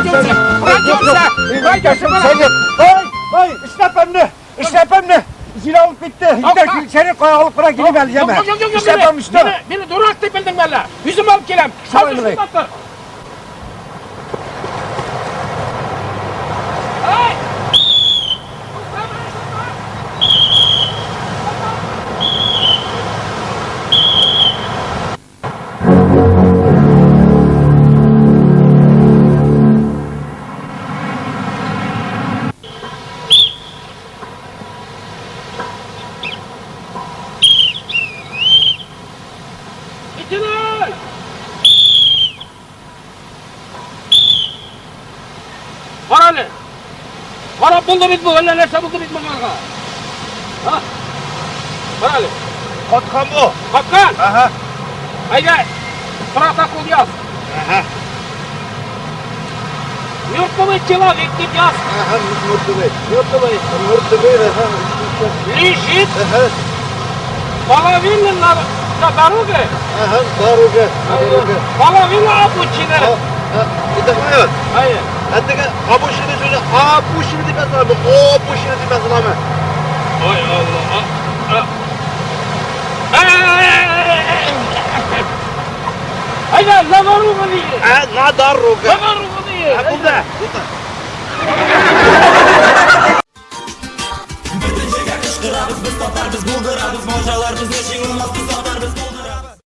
Пройдемся, пройдемся, пройдемся. Ой, ой, эшләпәмне, эшләпәмне. Җил алып китте. Сәне кая алып кына килеп әле, яме. Юк, юк, юк, Эшләпәм өстә. Мине дурак дип белдеңме әллә? Үзем алып киләм. Шулай мыни? Эй! Лейтенант! Бар әле. Карап булды бит бу, әллә нәрсә булды бит моңарга. Ха? Бар әле. Каткан бу. Каткан. Ага. Әйдә, протокол яз. Ага. Мертвый человек дип яз. Ага, мертвый. Мертвый. Мертвый, ага. Лежит Ага. половина на дороге, Ага, дорога, дорога. половина обочина. Это понял? Әйе. Әтеге обочина сүзе обочина дип языламы? Обочина дип языламы? Ой, Алла. Әйдә, на дорогу ди. Ә, на дорога. На дорогу ди. Ә, булды. Булды. Бөтен җиргә кычкырабыз, без татар, без булдырабыз, Марҗалар безне җиңелмәс, без татар, без булдырабыз.